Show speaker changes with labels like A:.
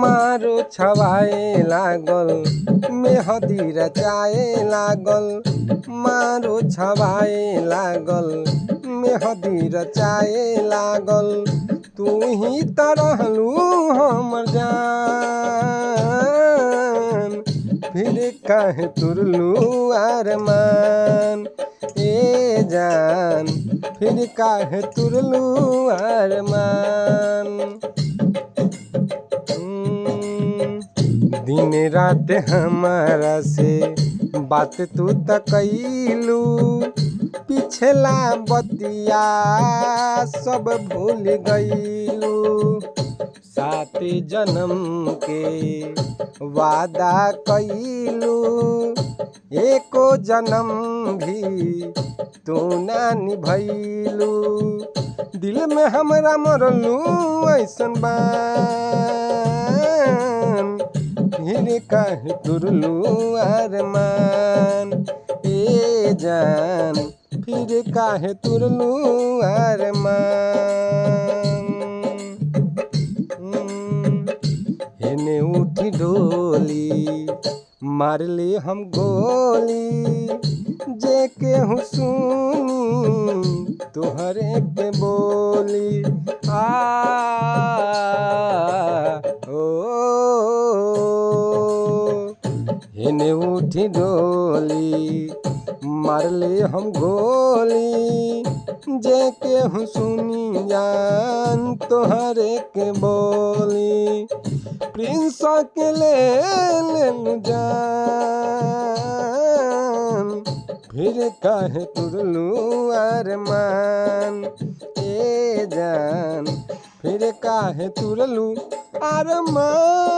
A: मारो छवाए लागल, मेहदी रचाए लागल। मारो छवाए लागल, मेहदी रचाए लागल। तू ही त रहलू हमर जान, फिर काहे तुरलू अरमान। ए जान, फिर काहे तुरलू अरमान। दिन रात हमारा से बात तू त कैलू, पिछला बतिया सब भूल गईलू। सात जन्म के वादा कैलू, एको जन्म भी तू ना निभैलू। दिल में हमरा मरलू ऐसन बान, फिर काहे तुरलू अरमान। ए जान, फिर काहे तुरलू अरमान। हेने उठी डोली, मारले हम गोली। जे केहू सुनी तोहरे के बोली। आ ओ हेने उठी डोली, मारले हम गोली। जे केहू सुनी जान तोहरे के बोली। प्रिंस के ले लेलू जान, फिर काहे तुरलू अरमान। ए जान, फिर काहे तुरलू अरमान।